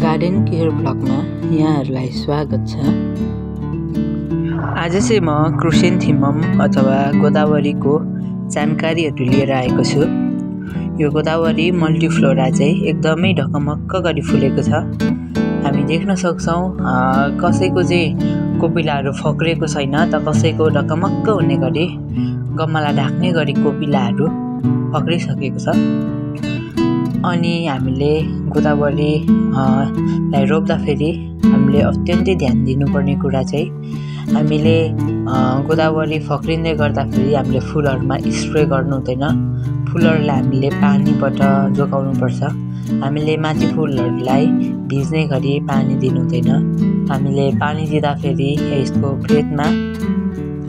Garden care ब्लगमा यहाँहरूलाई स्वागत छ। आज चाहिँ म क्रिसेन्थेमम अथवा गोदावरीको जानकारीहरू लिएर आएको छु। यो गोदावरी मल्टिफ्लोरा चाहिँ एकदमै ढकमक्क गरी फुलेको छ। हामी देख्न सक्छौँ कसैको चाहिँ कोपिलाहरू फक्रेको छैन त कसैको ढकमक्क हुने गरी गमला ढाक्ने गरी कोपिलाहरू फक्रिसकेको छ। अनि हामीले गोदावरी लाई रोप्दाखेरि हामीले अत्यन्तै ध्यान दिनुपर्ने कुरा चाहिँ हामीले गोदावरी फक्रिँदै गर्दाखेरि हामीले फुलहरूमा स्प्रे गर्नु हुँदैन। फुलहरूलाई हामीले पानीबाट जोगाउनुपर्छ। हामीले माथि फुलहरूलाई भिज्ने गरी पानी दिनु हुँदैन। हामीले पानी दिँदाखेरि यसको फेदमा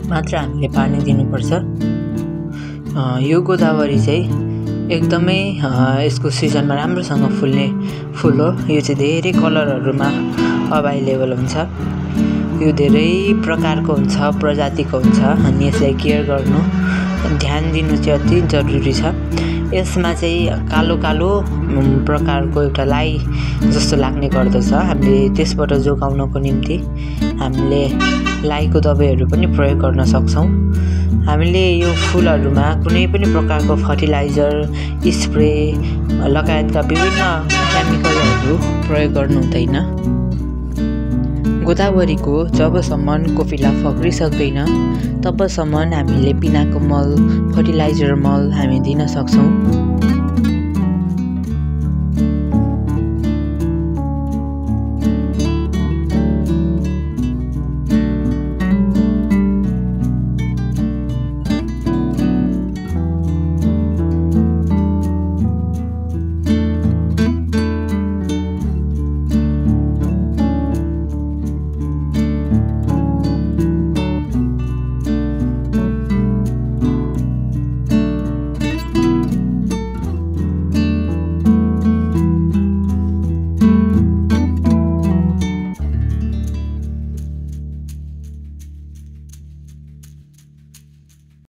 मात्र हामीले पानी दिनुपर्छ। यो गोदावरी चाहिँ एकदमै यसको सिजनमा राम्रोसँग फुल्ने फुल हो। यो चाहिँ धेरै कलरहरूमा अभाइलेबल हुन्छ। यो धेरै प्रकारको हुन्छ, प्रजातिको हुन्छ। अनि यसलाई केयर गर्नु, ध्यान दिनु चाहिँ अति जरुरी छ। यसमा चाहिँ कालो कालो प्रकारको एउटा लाई जस्तो लाग्ने गर्दछ। हामीले त्यसबाट जोगाउनको निम्ति हामीले लाईको दबाईहरू पनि प्रयोग गर्न सक्छौँ। हामीले यो फुलहरूमा कुनै पनि प्रकारको फर्टिलाइजर, स्प्रे लगायतका विभिन्न केमिकलहरू प्रयोग गर्नु हुँदैन। गोदावरीको जबसम्म कोपिला फक्रिसक्दैन तबसम्म हामीले पिनाको मल, फर्टिलाइजर मल हामी दिन सक्छौँ।